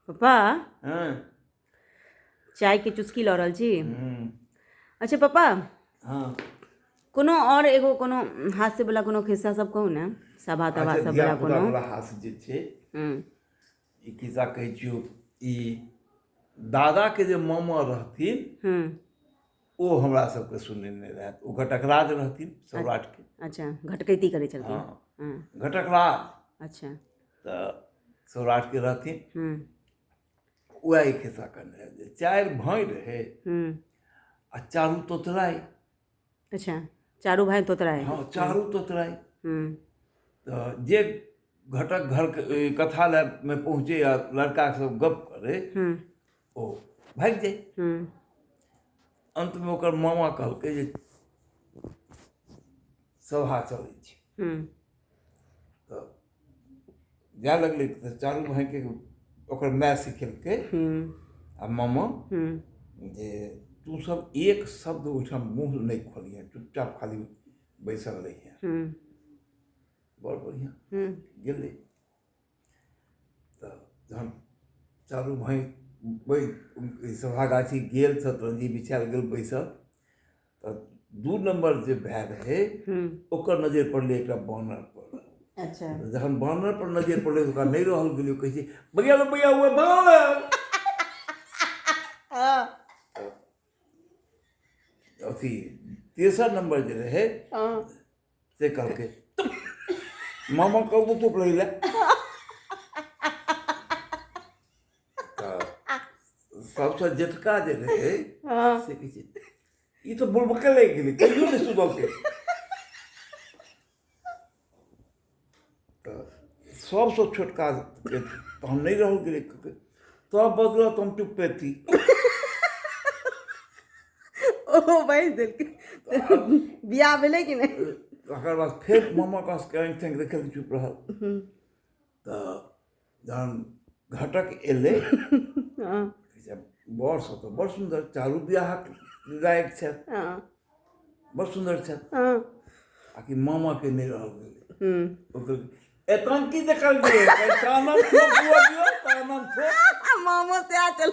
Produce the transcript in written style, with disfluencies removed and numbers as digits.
पप्पा। हँ। चायके चुस्की लऽ रहल छी। अच्छा पप्पा। हँ। कोनो आओर एगो कोनो हास्यवला कोनो खिस्सा सब कहू ने, सभा तभा अच्छा सब वला धिया पुता कोनो। वला हास्य जे छै, ई खिस्सा कहै छियौ। ई दादाके जे मामा रहथिन, ओ हमरा सबके सुनेने रहथि। ओ घटकराज रहथिन सौराठके। अच्छा, घटकैती करै छलखिन? हँ, घटकराज। अच्छा। तऽ सौराठके रहथिन। वएह ई खिस्सा कहने रहै जे चारि भाँइ रहै आ चारू तोतराइ। अच्छा, चारू भाय तोतराइ? हँ, चारू तोतराइ। तऽ जे घटक घर कथा लए मे पहुँचे आ लड़का सब गप करै, ओ भागि जाइ। अन्तमे ओकर मामा कहलकै जे सभा चलै छै। तऽ जाय लगलै तऽ चारू भाइके ओकर माय सिखेलकै आ मामा जे तू सब एक शब्द ओहिठाम मुँह नहि खोलिहे, चुपचाप खाली बैसल रहिहे। बड़ बढ़िआँ गेलै। तऽ जहन चारू भाइ सभागाछी गेल, सतरंजी बिछायल गेल बैसल, तऽ 2 नम्बर जे भाय रहै, ओकर नजरि पड़लै एकटा बानर पर। जखन बानर पर नजरि पड़लै तऽ ओकरा नहि रहल गेलै। कहै छै, भैया भैया, ओ बानर। अथी तेसर नम्बर जे रहै से कहलकै, मामा कहू चुप रही लए। तऽ सबसँ जेठका जे रहै से कहै छै, ई तऽ बुलबके लागि गेलै, कहियो नहि सुधरतै। तऽ सबसँ छोटका तहन नहि रहल गेलै, तब बदलत हम चुप्पेती। ओ बाजि देलकै। बियाह भेलै कि नहि? तकर बाद फेर मामा पास आँखि ताँखि देखल, चुप रहल। तऽ जहन घटक एलै, बर सब तऽ बड़ सुन्दर, चारू बियाहक लायक छथि, बड़ सुन्दर छथि। आ कि मामाके नहि रहल गेलै, ओ कहलकै, एतन की देखल गेलै? तानन थोक हुअ दियौ, तानन थोक। मामो से आ चल।